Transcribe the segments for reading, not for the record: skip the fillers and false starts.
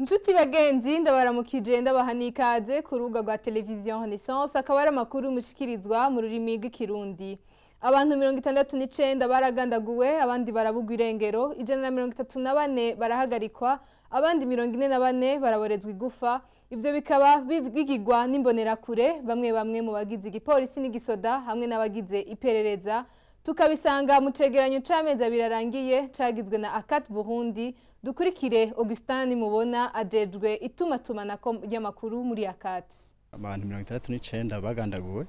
Nshuti bagenzi, ndabaramukije, ndabaha n'ikaze ku rubuga rwa Televiziyo Renaissance. Akaba ari amakuru mushikirizwa mu rurimi rw'Ikirundi. Abantu 69 baragandaguwe, abandi barabugwa irengero, 134 barahagarikwa, abandi 44 baraborezwa igufa. Ivyo bikaba bigigwa n'imbonerakure, bamwe bamwe mu bagize igipolisi n'igisoda hamwe n'abagize iperereza. Tukabisanga mu cegeranyo c'amezi 2 arangiye cagizwe na ACAT Burundi. Dukurikire Augustin Nimubona, ajejwe itumatumanako ry'amakuru muri ACAT. Abantu 69 bagandaguwe,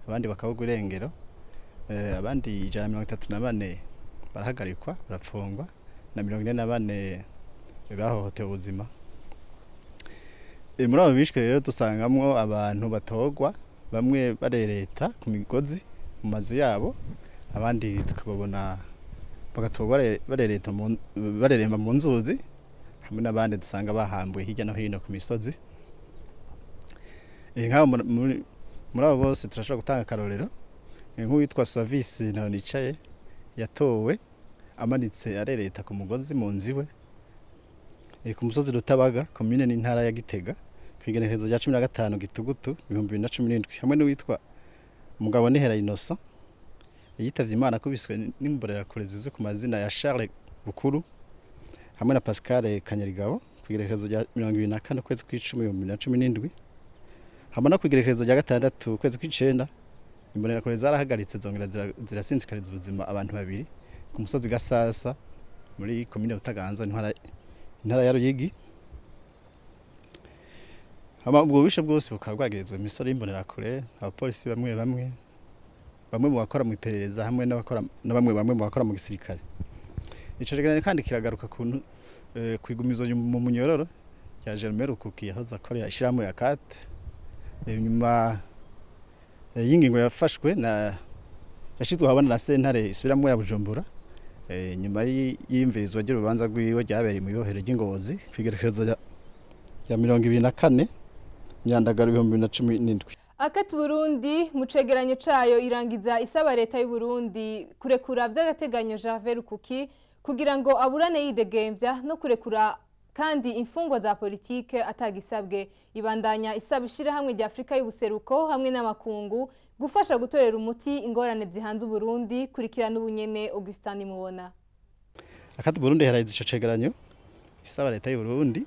abandi bakabugwa irengero, abandi 134 barahagarikwa barapfungwa, na 44 bahohotewe ubuzima. Muri abo bishwe rero dusangamwo abantu batogwa, bamwe barereta ku migozi mu mazu yabo, abandi tukababona bagatogwa barereta bareremba mu nzuzi, hamwe n'abandi dusanga bahambwe hirya no hino ku misozi. Nk'abo muri abo bose turashobora gutanga akarorero nk'uwitwa Service Ntonicaye, yatowe amanitse arereta ku mugozi mu nzu iwe ku musozi Rutabaga, komine n'intara ya Gitega, kw'igenekerezo rya 15 Gitugutu 2017, hamwe n'uwitwa Mugabo Nihera Innocent, yitavye Imana akubiswe n'imbonerakure zizwi ku mazina ya Charles Bukuru hamwe na Pascal Kanyarigabo, kw'igenekerezo rya 24 ukwezi kw'icumi 2017, hamwe no kw'igenekerezo rya 6 ukwezi kw'icenda, imbonerakure zarahagaritse zongera zirasinzikariza ubuzima abantu babiri ku musozi Gasasa muri komine Butaganzwa, intara ya Ruyigi. Hama ubwo bubisha bwose bukaba bwagerezwa imisoro y'imbonerakure, abapolisi bamwe bamwe, bamwe mu bakora mu iperereza, hamwe n'abakora na bamwe bamwe mu bakora mu gisirikare. Ico cegeranyo kandi kiragaruka ku kwigumizo mu munyororo rya Germain Rukuki, yahoze akorera ishirahamwe ya ACAT, nyuma y'ingingo yafashwe na yashizwe ahabona na sentare isubiramwo ya Bujumbura, nyuma y'imvirizwa ry'urubanza rwiwe ryabereye mu ibohero ry'Ingozi kw'igerekezo rya 24 Nyandagaro 2017. ACAT Burundi mu cegeranyo cayo irangiza isaba leta y'u Burundi kurekura vy'agateganyo Gervais Rukuki kugira ngo aburane yidegemvya, no kurekura kandi imfungwa za politike atagisabwe. Ibandanya isaba ishirahamwe rya Afrika y'ubuseruko hamwe n'amakungu gufasha gutorera umuti ingorane zihanze Burundi. Kurikirana ubunyene Augustin Nimubona. ACAT Burundi harayize ico cegeranyo isaba leta y'u Burundi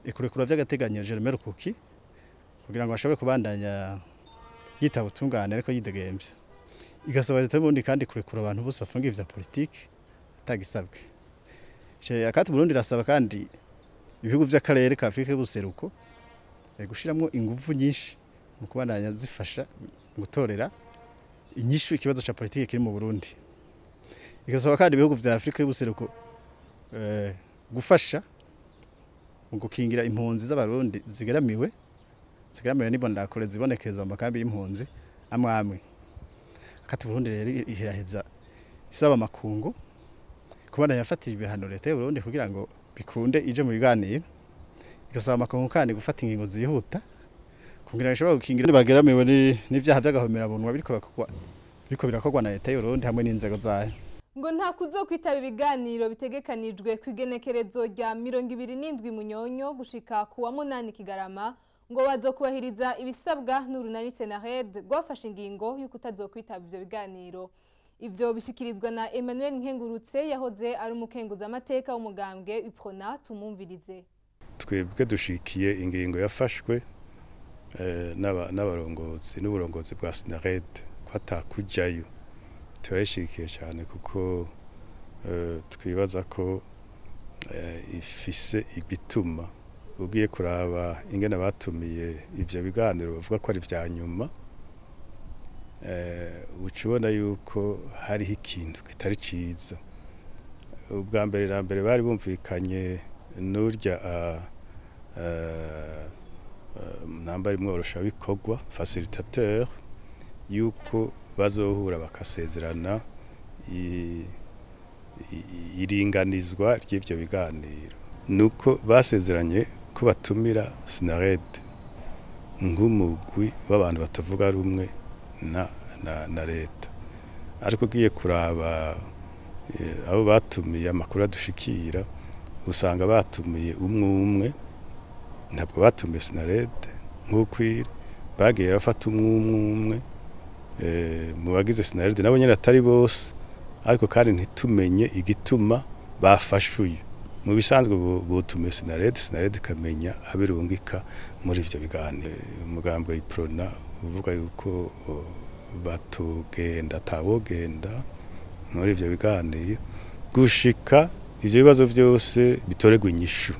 ikurekura vy'agateganyo Germain Rukuki kugira ngo ashobore kubandanya yitaba ubutungane ariko yidegemvya. Igasaba leta y'u Burundi kandi kurekura abantu bose bafungiye ivya politike atagisabwe. ACAT Burundi irasaba kandi ibihugu vy'akarere ka Afrika y'ubuseruko gushiramwo inguvu nyinshi mu kubandanya zifasha gutorera inyishu ikibazo ca politike kiri mu Burundi. Igasaba kandi ibihugu vya Afrika y'ubuseruko gufasha mu gukingira impunzi z'Abarundi zigeramiwe n'imbonerakure zibonekeza mu makambi y'impunzi amwe amwe. ACAT Burundi rero iheraheza isaba amakungu kubandanya yafatira ibihano leta y'u Burundi kugira ngo bikunde ije mu biganiro. Igasaba amakungu kandi gufata ingingo zihuta kugira ngo ishobore gukingira bageramiwe n'ivyaha vy'agahomerabunwa biriko birakorwa na leta y'u Burundi hamwe n'inzego zayo. Ngo nta kuzokwitaba ibiganiro bitegekanijwe kw'igenekerezo rya 27 Munyonyo gushika ku wa 8 Kigarama, ngo bazokubahiriza ibisabwa n'urunani Senared rwafashe ingingo y'uko utazokwitaba ivyo biganiro. Ivyo bishikirizwa na Emmanuel Nkengurutse, yahoze ari umukenguza amateka w'umugambwe UPRONA. Tumumvirize. Twebwe dushikiye ingingo yafashwe n'abarongozi n'uburongozi bwa Senared ko atakujayo. Turayishikiye cyane kuko twibaza ko ifise igituma. Ugiye kuraba ingene batumiye ivyo biganiro bavuga ko ari vya nyuma, uca ubona yuko hariho ikintu kitari ciza. Ubwa mbere na mbere bari bumvikanye n'urya namba rimworosha bikorwa facilitateur yuko bazohura bakasezerana iringanizwa ry'ivyo biganiro. Nuko basezeranye ko batumira Senared nk'umugwi w'abantu batavuga rumwe na leta. Ariko ugiye kuraba abo batumiye amakuru adushikira, Usanga batumiye umwe umwe, ntabwo batumiye Senarede nk'uko bagiye bafata umwe umwe mu bagize Senarede, nabo nyene atari bose, ariko kandi ntitumenye igituma bafashe uyu. Mu bisanzwe botumiye Senarede, Senarede ikamenya abirungika muri ivyo biganiro. Umugambi w'Iprona uvuga yuko batugenda atabogenda muri ivyo biganiro gushika ivyo bibazo vyose bitoregwa inyishu.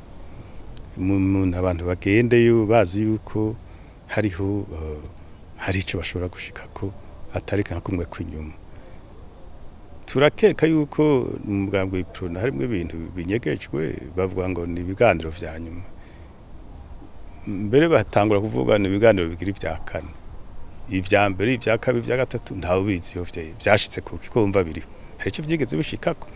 Umuntu abantu bagendeyo bazi yuko hariho hari ico bashobora gushikako atari nka kumwe kw'inyuma. Turakeka yuko mu mugambi w'Iprona harimwo ibintu binyegejwe, bavuga ngo ni ibiganiro vya nyuma, mbere batangura kuvuga ni ibiganiro bigira ivya kane, ivya mbere, ivya kabiri, ivya gatatu, ntawe ubizi iyo vyashitse kuko wumva biriho hari ico vyigeze bishikako.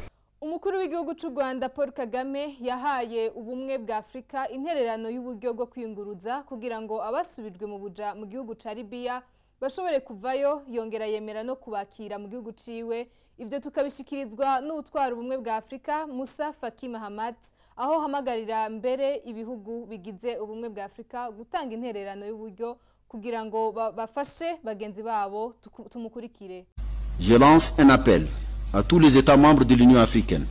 Umukuru w'igihugu c'u Rwanda Paul Kagame yahaye ubumwe bwa Afrika intererano y'uburyo bwo kwiyunguruza kugira ngo abasubijwe mu buja mu gihugu ca Libya bashobore kuvayo, yongera yemera no kubakira mu gihugu ciwe. Ivyo tukabishikirizwa n'utwara ubumwe bwa Afrika Musa Faki Mahamat, aho hamagarira mbere ibihugu bigize ubumwe bwa Afrika gutanga intererano y'uburyo kugira ngo bafashe bagenzi babo. Tumukurikire. Je lance un appel à tous les États membres de l'Union africaine,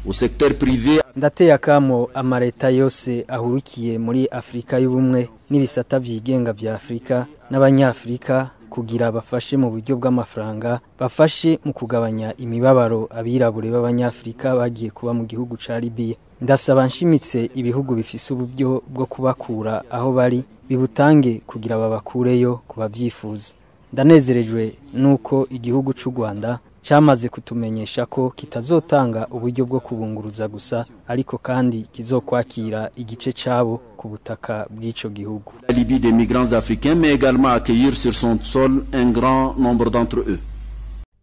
au secteur privé. Ndateye akamo amareta yose ahurikiye muri Afrika y'ubumwe n'ibisata vyigenga vya Afrika n'abanyafrika kugira bafashe mu buryo bw'amafaranga, bafashe mu kugabanya imibabaro abirabure b'abanyafrika bagiye kuba mu gihugu ca Libya. Ndasaba nshimitse ibihugu bifise uburyo bwo kubakura aho bari bibutange kugira babakureyo kubavyifuza. Ndanezerejwe nuko igihugu c'u Rwanda cyamaze kutumenyesha ko kitazotanga uburyo bwo kubunguruza gusa, ariko kandi kizokwakira igice cabo ku butaka bw'ico gihugu. La Libye des migrants africains, mais également accueillir sur son sol un grand nombre d'entre eux.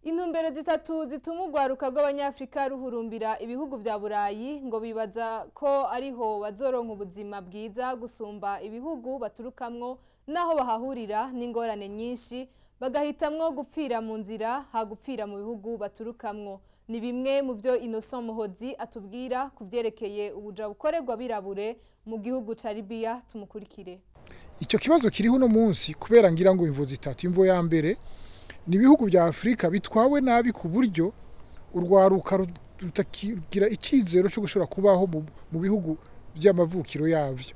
Intumbero zitatu zituma urwaruka rw'abanyafrika ruhurumbira ibihugu vya Burayi ngo bibaza ko ariho bazoronka ubuzima bwiza gusumba ibihugu baturukamwo, naho bahahurira n'ingorane nyinshi bagahitamwo gupfira mu nzira ha gupfira mu bihugu baturukamwo. Ni bimwe mu byo Innocent Muhozi atubwira kuvyerekeye ubuja bukorerwa birabure mu gihugu ca Libya. Tumukurikire. Icyo kibazo kiriho uno munsi kubera ngira ngo imvo zitatu. Imvo ya mbere ni ibihugu bya Afrika bitwawe nabi ku buryo urwaruka rutakigira icizero cyo gushobora kubaho mu bihugu by'amavukiro yavyo.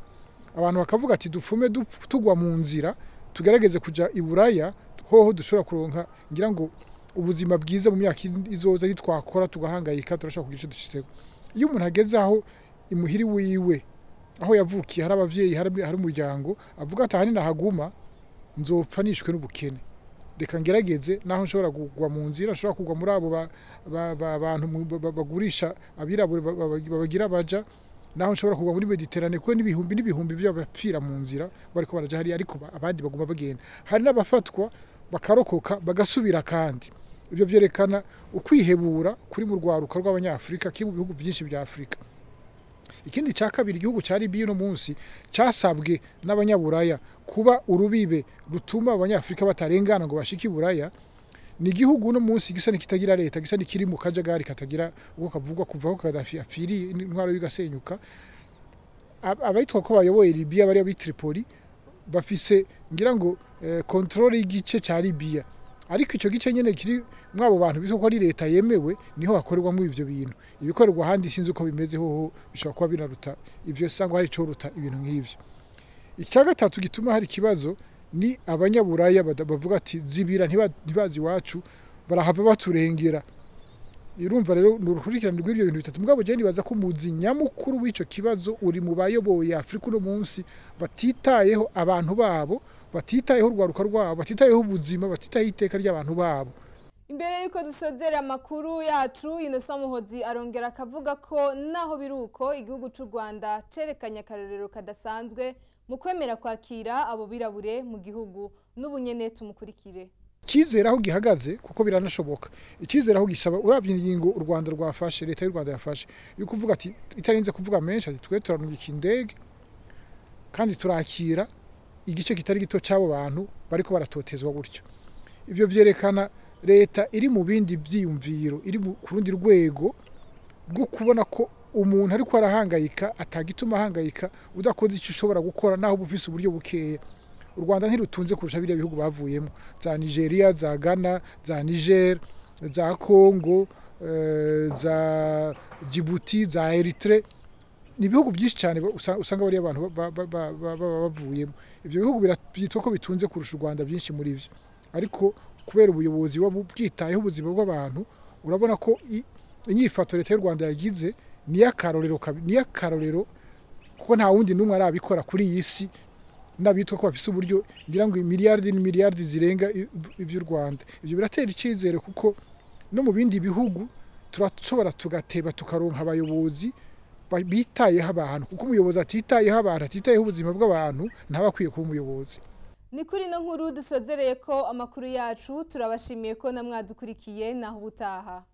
Abantu bakavuga ati dupfume tugwa mu nzira tugerageze kuja i Buraya, hoho dushobora kuronka ngira ngo ubuzima bwiza mu myaka izoza, nitwakora tugahangayika turashobora kugira ico dushitseko. Iyo umuntu ageze aho imuhiri wiwe aho yavukiye hari abavyeyi hari umuryango, avuga ati ahanini nahaguma nzopfa nishwe n'ubukene, reka ngerageze naho nshobora kugwa mu nzira, nshobora kugwa muri abo bantu bagurisha abirabure babagira baja, naho nshobora kugwa muri Mediterane, kuko n'ibihumbi n'ibihumbi by'abapfira mu nzira bariko baraja hariya, ariko abandi baguma bagenda. Hari n'abafatwa bakarokoka bagasubira kandi. Ibyo byerekana ukwihebura kuri mu rwaruka rw'abanyafrika kiri mu bihugu byinshi bya Afrika. Ikindi cya kabiri, igihugu cya Libya uno munsi casabwe n'abanyaburaya kuba urubibe rutuma abanyafrika batarengana ngo bashike iburaya. Ni igihugu uno munsi gisa n'ikitagira leta, gisa n'ikiri mu kajagari katagira uko kavugwa kuva aho Gaddafi apfiriye intwaro y'igasenyuka. Abayitwa ko bayoboye Libya bari abi Tripoli bafise ngira ngo control y'igice ca Libya, ariko ico gice nyene kiri mwabo bantu biso ko ari leta yemewe niho bakorerwamo ivyo bintu. Ibikorerwa ahandi sinzi uko bimeze, hoho bishobora kuba binaruta ivyo, sangwa hari ico ruta ibintu nk'ivyo. Icya gatatu gituma hari ikibazo ni abanyaburaya bavuga ati zibira ntibazi iwacu, barahava baturengera. Urumva rero ni urukurikirane rw'ibyo bintu bitatu. Mugabo je nibaza ko umuzi nyamukuru w'ico kibazo uri mu bayoboye Afrika uno munsi batitayeho abantu babo, batitayeho urwaruka rwabo, batitayeho ubuzima, batitayeho iteka ry'abantu babo. Imbere yuko dusozera amakuru yacu, Innocent Muhozi arongera akavuga ko naho biruko igihugu c'u Rwanda cerekanye akarorero kadasanzwe mu kwemera kwakira abo birabure mu gihugu. N'ubunyene tumukurikire. Icyizere aho gihagaze kuko biranashoboka, icyizere aho gisaba urabye ingingo u Rwanda rwafashe, leta y'u Rwanda yafashe yo kuvuga ati itarinze kuvuga menshi, ati twe turarungika indege kandi turakira igice kitari gito cy'abo bantu bariko baratotezwa gutyo. Ibyo byerekana leta iri mu bindi byiyumviro, iri ku rundi rwego rwo kubona ko Umuntu ariko arahangayika atagituma ahangayika udakoze icyo ushobora gukora, naho uba ufise uburyo bukeya. U Rwanda ntirutunze kurusha biriya bihugu bavuyemo, za Nigeria, za Ghana, za Niger, za Congo, za Djibouti, za Eritrea. Ni ibihugu byinshi cyane usanga bariya abantu baba bavuyemo. Ibyo bihugu byitwa ko bitunze kurusha u Rwanda byinshi muri byo, ariko kubera ubuyobozi buba bwitayeho ubuzima bw'abantu, urabona ko inyifato leta y'u Rwanda yagize ni iy'akarorero, kuko nta wundi n'umwe arabikora kuri iyi si n'abitwa ko bafise uburyo, ngira ngo miliyardi n'imiliyardi zirenga iby'u Rwanda. Ibyo biratera icyizere, kuko no mu bindi bihugu turashobora tugateba tukaronka abayobozi bitayeho abantu, kuko umuyobozi atitayeho abantu, atitayeho ubuzima bw'abantu, ntaba akwiye kuba umuyobozi. Ni kuri ino nkuru dusozereye ko amakuru yacu. Turabashimiye ko namwadukurikiye, naho ubutaha.